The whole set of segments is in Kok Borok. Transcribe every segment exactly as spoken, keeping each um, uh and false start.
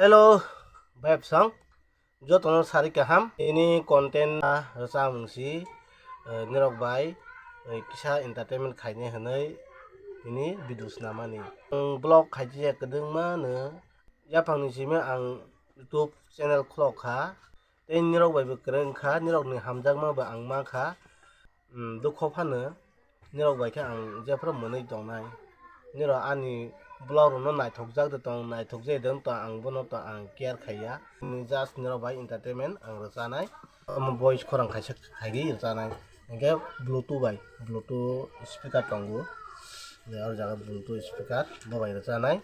Hello, bai bwsang. Jotono sari kaham. Ini content na rwchapmung si, eh, nirok bai, eh, kisa entertainment khainai hwnwi ini video snamani. Ang vlog khaijak kwdwngma no yaphangni simi ang YouTube channel khulok kha. Tei nirok bai bo kwrwng kha, nirok ni hamjakma bo ang ma kha. Hmm, dukho phano nirok bai khe ang jephru mwnwi tongnai. Nirok ani vlog rokno naithokjak de tong, naithokjai de wng tong, ang bono to ang care khaiya. Ni just nirok bai entertainment ang rwchanai. Omo voice khorang kaisa khaigwi rwchanai. Hinkhe Bluetooth bai, Bluetooth speaker tongo. Oro jaga Bluetooth speaker bo bai rwchanai.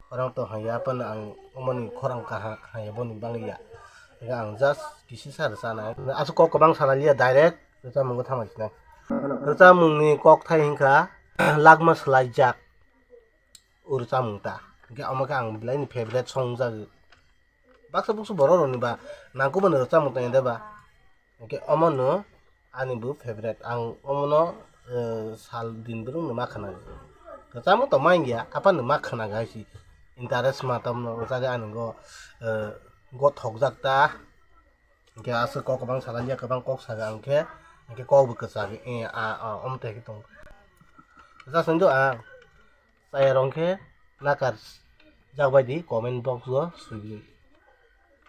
Khorang tong haiya, aphano ang omoni khorang kaha haiya boni bangya. Hinkhe ang just kisisa rwchanai. Aswk kok kwbang salaliya, direct rwchapmung thanglai sinai. Rwchapmungni kokthai hinkha, Lagma Swlaijak. O rwchapmung ta. Hinkhe omo khe ang belai ni favorite song jagwi. Baksa buksu borok rokni ba nangkukmani rwchapmung tong de ba. Hinkhe omono ani bo favorite. Ang omono, eh, sal din bwrwngno ma khwnago. Rwchapmung tong ma wngya, aphano ma khwnago hai si. Interest ma tamo rwchagwi ani go, eh, go thokjak ta. Hinkhe aswk kok kwbang salaliya, kwbang kok saga ang khe, hinkhe kok bo kwchagwi, eh, a, a, omo tei khe tongo. Rwchapmung do ang. Chaya rong khe nakar jak bai di, comment box o swi di.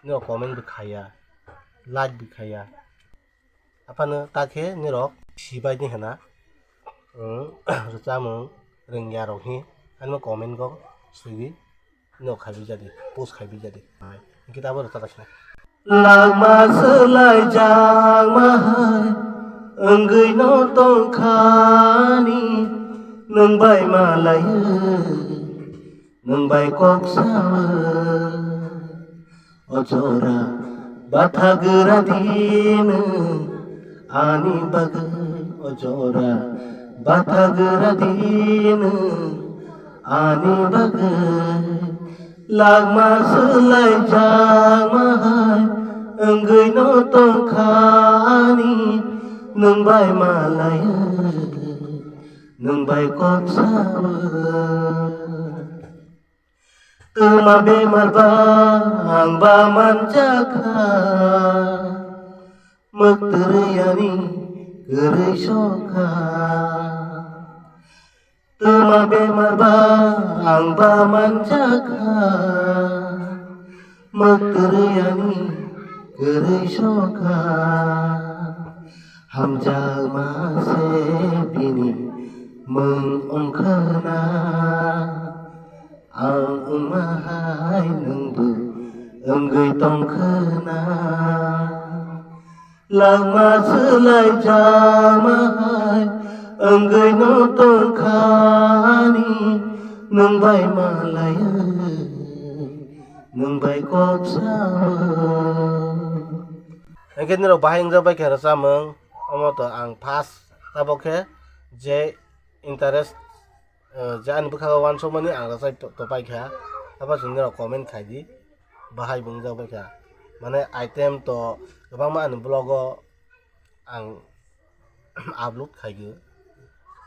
Nirok comment bo khaiya, like bo khaiya. Aphano ta khe nirok si bai di hwna, um, rwchapmung rwngya rok hi, ano comment go swi di, nirok khai bi jadi, post khai bi jadi. Hinkhe ta bo rwchap bai sina. Lama swlai jakma hai wngwi no tongkhani, nwng bai malaiwi, nwng bai kok sawi. O jora bathagra di nwng ani bagwi, o jora bathagra di nwng ani bagwi. Lagma swlai jakma hai wngwi no tongkhani, nwng bai malaiwi, nwng bai kok sawi. Twma bemar ba ang ba manjakha, mwktwrwi ani kwrwi sokha. Twma bemar ba ang ba manjakha, mwktwrwi ani kwrwi sokha. Hamjakma se bini mung wngkhana, ang wngma hai nwngbo wngwi tongkhana. Langma swlai jakma hai wngwi no tongkhani, nwng bai malaiwi, nwng bai kok sao. Hinkhe nirok bahai wngjak bai khe rwchapmung, omo to ang first tabok khe je interest, eh, je ani bwkhago uansukmani ang rwchai to-, topai kha, abo chwng nirok comment khai di, bahai bo wngjak bai kha. Mane item to kwbangma ani vlog o ang upload khaigwi,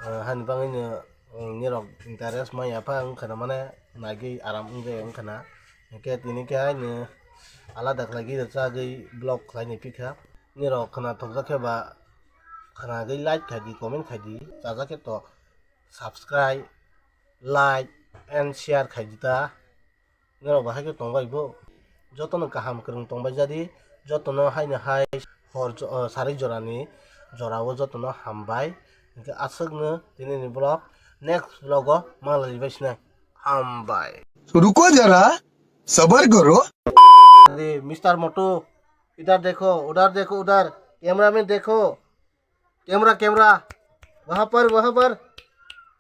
eh, hani bagwino, eh, nirok interest maya pha wngkhana, mane naigwi aram wngjak wngkhana. Hinkhe tini khe haino alada khlaigwi rwchagwi vlog khlaini phikha. Nirok khwnathokjak khe ba khwnagwi like khaidi, comment khaidi, chajak khe to subscribe, like and share khaidi ta. Norok bo hai khe tongbai bo. Jotono kaham kwrwng tongbai jadi, jotono haino hai hor jo-, o, sari jorani jorao jotono hambai. Hinkhe aswkno tinini vlog, next vlog o manglaibai sinai. Hambai. रुको जरा, सबर करो। अरे मिस्टर मोटू, इधर देखो, उधर देखो, उधर। कैमरा में देखो। Camera, camera. वहां पर, वहां पर।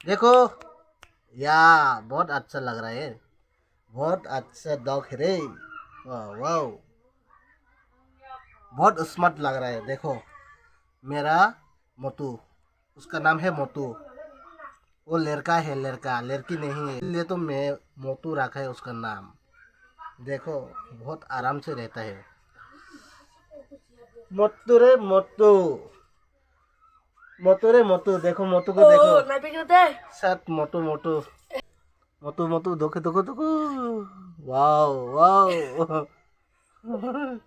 देखो। या, बहुत अच्छा लग रहा है। बहुत अच्छा डॉग है रे। वाह, वाह। बहुत स्मार्ट लग रहा है। देखो, मेरा मोटू। उसका नाम है मोटू। वो लड़का है, लड़का, लड़की नहीं है, इसलिए तो मैं मोटू रखा है उसका नाम। देखो, बहुत आराम से रहता है। मोटू रे मोटू, मोटू रे मोटू, देखो मोटू को ओ, देखो। नाइपे क्यों थे? साथ मोटू, मोटू, मोटू, मोटू, देखो, देखो, देखो। Wow, wow.